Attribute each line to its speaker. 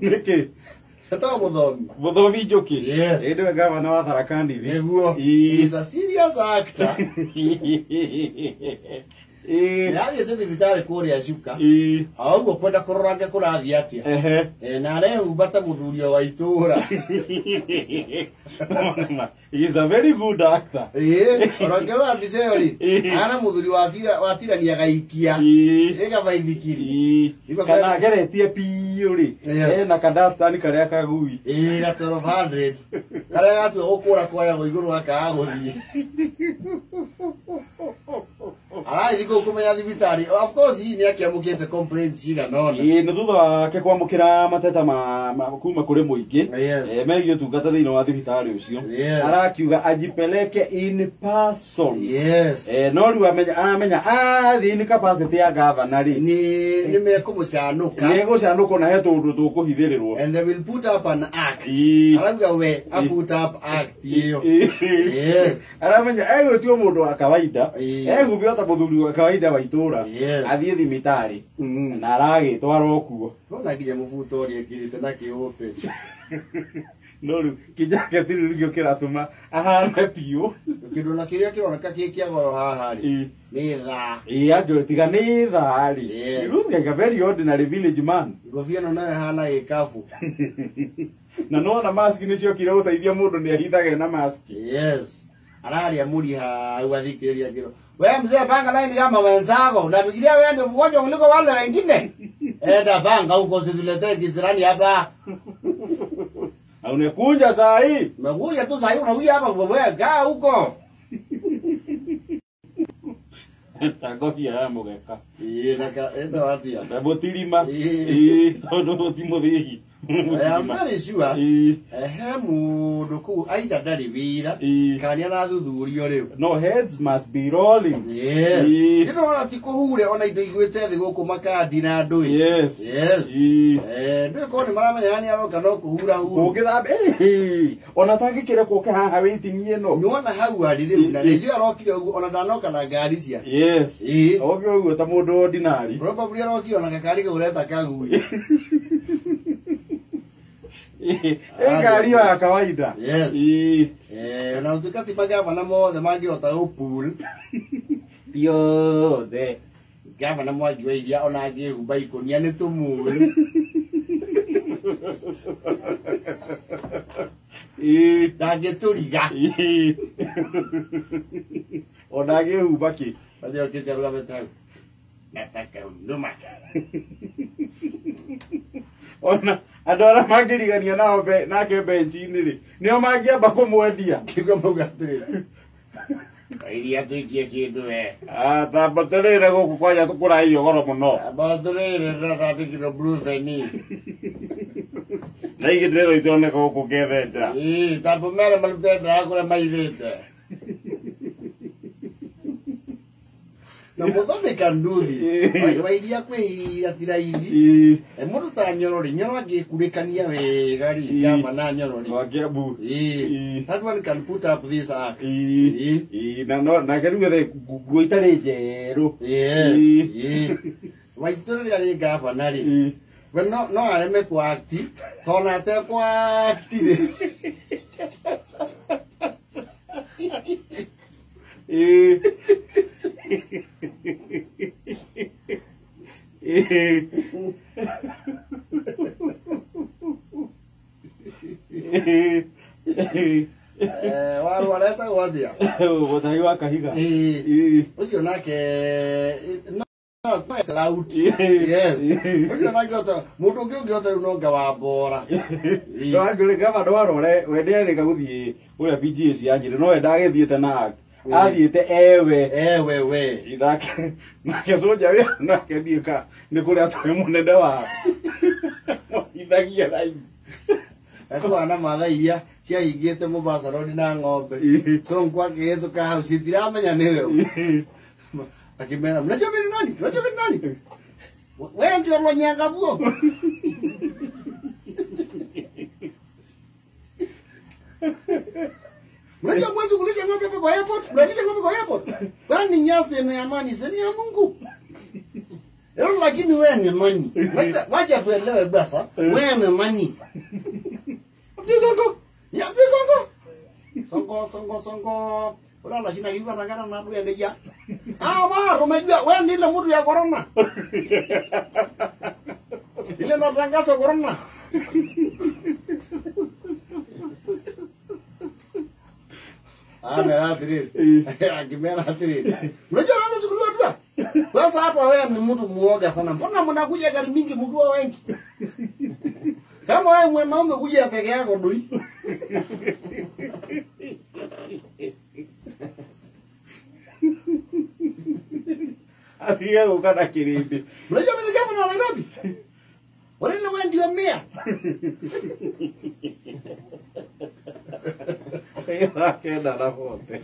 Speaker 1: Nĩkĩ?
Speaker 2: Etagwo Mũthomi.
Speaker 1: Mũthomi Njuki.
Speaker 2: Yes.
Speaker 1: Ĩ nĩwe gavana wa Tharaka Nithi.
Speaker 2: Nĩguo.
Speaker 1: Ĩĩ.
Speaker 2: He's a serious actor.
Speaker 1: Ĩĩ.
Speaker 2: Nĩathiĩte thibitarĩ kũrĩa Chuka.
Speaker 1: Ĩĩ.
Speaker 2: O ũguo kwenda kũroranga kũrathiĩ atĩa.
Speaker 1: Ehe.
Speaker 2: Eh, na arehumba ta mũthuri wa itũũra.
Speaker 1: He's a very good actor.
Speaker 2: Ĩĩ, ona ũngĩrora mbica ĩyo rĩ,
Speaker 1: Ĩĩ.
Speaker 2: ahana mũthuri watirania gaikia.
Speaker 1: Ĩĩ.
Speaker 2: Ĩga baithikiri.
Speaker 1: Ĩĩ.
Speaker 2: Igua
Speaker 1: Kana
Speaker 2: kũrĩa-
Speaker 1: ageretie biũ rĩ.
Speaker 2: Yes.
Speaker 1: Ena kadatani karĩa kagui.
Speaker 2: Ĩĩ, ga 1200. Karĩa gatua gũkũra kwayagwo igũrũ gakaga gũthiĩ. Arathiĩ kũu kũmenya thibitarĩ. Of course, hihi nĩakĩamũkĩte complaints cigana ũna.
Speaker 1: Ĩĩ, nĩ thutha wake kwamũkĩra mateta ma kuma kũrĩ mũingĩ.
Speaker 2: Yes.
Speaker 1: Megiĩ ũtungata thĩinĩ wa thibitarĩ ũcio.
Speaker 2: Yes.
Speaker 1: Arakiuga ajipeleke in person.
Speaker 2: Yes.
Speaker 1: No rĩu aramenya athiĩ in capacity ya gavana rĩ.
Speaker 2: Nĩ mekũmũcanũka.
Speaker 1: Nĩ egũcanũkwo na he tũũndũ tũkũhithĩrĩrwo.
Speaker 2: And they will put up an act.
Speaker 1: Ĩĩ.
Speaker 2: Arauga we a put up act ĩyo.
Speaker 1: Ĩĩ.
Speaker 2: Yes.
Speaker 1: Aramenya egwĩtio mũndũ wa kawaida.
Speaker 2: Ĩĩ.
Speaker 1: Egũbio ta mũthuri wa kawaida wa itũra.
Speaker 2: Yes.
Speaker 1: Athiĩ thibitarĩ.
Speaker 2: Mm.
Speaker 1: Na aragĩtwara o kuo.
Speaker 2: Nona nginya mũbuto ũrĩa ekĩrĩte na kĩũpe.
Speaker 1: No rĩu kĩjaketi rĩu nĩkĩo kĩratũma ahane biũ.
Speaker 2: Kĩndũ na kĩrĩa kĩroneka kĩ kĩa goro haha rĩ.
Speaker 1: Ĩĩ.
Speaker 2: Nĩ thaa.
Speaker 1: Ĩĩ, anjũ tiga nĩ thaa rĩ.
Speaker 2: Yes.
Speaker 1: He looks like a very ordinary village man.
Speaker 2: Ngobia ĩno nayo ĩhana gĩkabu.
Speaker 1: Na nona mask nĩciokire gũteithia mũndũ nĩ ahithage na mask.
Speaker 2: Yes. Araria muri hau athikĩrĩria ngĩro. We mzee, panga line kama wenzako. Unafikiria wewe ndio mgonjwa kuliko wale wengine? Enda panga huko, usituletee kisirani hapa.
Speaker 1: Na unakuja saa hii.
Speaker 2: Umekuja tu saa hii unakuja hapa wewe kaa huko.
Speaker 1: Ta ngobia ya mũgeka.
Speaker 2: Ĩĩ, na ka enda watia.
Speaker 1: Na mũtirima.
Speaker 2: Ĩĩ.
Speaker 1: Ĩĩ, tondũ ti mũthĩgi.
Speaker 2: I am very sure.
Speaker 1: Ĩĩ.
Speaker 2: He mũndũ kũu aitha ndarĩ wĩra
Speaker 1: Ĩĩ.
Speaker 2: kana nĩ arathuthurio rĩu.
Speaker 1: No heads must be rolling.
Speaker 2: Yes.
Speaker 1: Ĩĩ.
Speaker 2: Ndĩrona ti kũhure ona indo igwĩte thĩ gũkũ makandi na ndũĩ.
Speaker 1: Yes.
Speaker 2: Yes.
Speaker 1: Ĩĩ.
Speaker 2: Eh, ndũĩ korwo nĩ maramenya nĩ aroka no kũhura huru.
Speaker 1: Kũngĩthamba ĩĩ, ona tangĩkĩre kũke haha waiting ĩno.
Speaker 2: Nĩwona hau arĩ rĩu na
Speaker 1: Ĩĩ.
Speaker 2: nĩnjũĩ arokire ũguo ona ndanoka na ngari ciake.
Speaker 1: Yes.
Speaker 2: Ĩĩ.
Speaker 1: Oke ũguo ta mũndũ ordinary.
Speaker 2: Probably arokire ona gakari kau ũreta kagui.
Speaker 1: Ĩĩ, ngari ĩyo ya kawaida.
Speaker 2: Yes.
Speaker 1: Ĩĩ.
Speaker 2: Eh, ona gũtuĩka ti magavana mothe mangĩhota gũpull.
Speaker 1: Ti othe.
Speaker 2: Gavana Mwangi wa Iria ona angĩhumba ikũnia nĩ tũmũĩ.
Speaker 1: Ĩĩ.
Speaker 2: Ndangĩtũriga.
Speaker 1: Ĩĩ. Ona angĩhumba kĩ.
Speaker 2: Wajua okĩte arũgamĩte hau. Nataka huduma.
Speaker 1: Ona andũ arĩa mangĩrigania nao nake benchi-inĩ rĩ, nĩo mangĩamba kũmwendia.
Speaker 2: Kĩigua mauga atĩrĩrĩ. Iria tũikie kĩndũ we.
Speaker 1: Ah, tamba tũrĩre gũkũ kwanja tũkũraio goro mũno.
Speaker 2: Amba tũrĩre ndandĩkirwo Brufen.
Speaker 1: Na igĩ ndĩrero itironeka gũkũ kethenja.
Speaker 2: Ĩĩ, tamba mere marute ndawa kũrĩa maithĩte. Na Mũthoni can do this.
Speaker 1: Ĩĩ.
Speaker 2: Wa iria kwĩhia ti raithi.
Speaker 1: Ĩĩ.
Speaker 2: Mũndũ ta Nyoro rĩ, Nyoro angĩkurĩkania wega rĩ,
Speaker 1: Ĩĩ.
Speaker 2: gavana Nyoro rĩ.
Speaker 1: Wa Kiambu.
Speaker 2: Ĩĩ.
Speaker 1: Ĩĩ.
Speaker 2: That one can put up this act.
Speaker 1: Ĩĩ.
Speaker 2: Ĩĩ.
Speaker 1: Ĩĩ, na no nake rĩu ethe nguo itarĩ njerũ.
Speaker 2: Yes.
Speaker 1: Ĩĩ.
Speaker 2: Ĩĩ. Waitũ rĩrĩa arĩ gavana rĩ,
Speaker 1: Ĩĩ.
Speaker 2: we no areme kũ act, tondũ atekũ act rĩ.
Speaker 1: Ĩĩ. Ĩĩ. Ĩĩ.
Speaker 2: Eh, warũ aretagwo atĩa?
Speaker 1: Mũtahi wa Kahiga.
Speaker 2: Ĩĩ.
Speaker 1: Ĩĩ.
Speaker 2: Ũcio nake no no sell out.
Speaker 1: Ĩĩ.
Speaker 2: Yes.
Speaker 1: Ĩĩ.
Speaker 2: Ũcio nake ota mũndũ ũngĩ ũngĩhota rĩu no nga wa Mbora. Ĩĩ.
Speaker 1: No angĩrĩ gavana wa Rore we ndĩarĩka gũthiĩ kũrĩa PGA cia Njĩrĩ no we ndagĩthiĩte na act. Athiĩte ewe.
Speaker 2: Ewe we.
Speaker 1: Nake nake soja we nake ndiĩ ka nĩ kũrĩa atwarĩ mũnene wa mwahithagia raini.
Speaker 2: Ekũhana Maathai iria ciahingĩte Mombasa Road na ng'ombe.
Speaker 1: Ĩĩ.
Speaker 2: Sonko akĩhĩtũka hau citiramenya nĩwe ũ. Akĩmera, mnajua mimi ni nani? Mnajua mimi ni nani? Wewe ndio Lonyangapuo. Mnajua mwezi kulisha ng'ombe hapa kwa airport? Mnalisha ng'ombe kwa airport? Kwani ni nyasi na amani, si ni ya Mungu. Leo Lakini wewe ni nani? Wacha tuelewe basa. Wewe ni nani? Sonko. Ya Sonko. Sonko Sonko Sonko. Ora lakini hivi anangana na mtu endeja. Ah, ma umejua wewe ni ile mtu ya corona. Ile natangaza corona. Unajua unaweza chukuliwa tu. Sasa hata wewe ni mtu muoga sana. Mbona mnakuja gari mingi mkiwa wengi? Kama wewe mwanaume kuja peke yako dui.
Speaker 1: Athige gũka na kĩrĩndĩ.
Speaker 2: Unajua mimi gavana wa Nairobi. Wewe wewe ndio mia.
Speaker 1: Kenda na bote.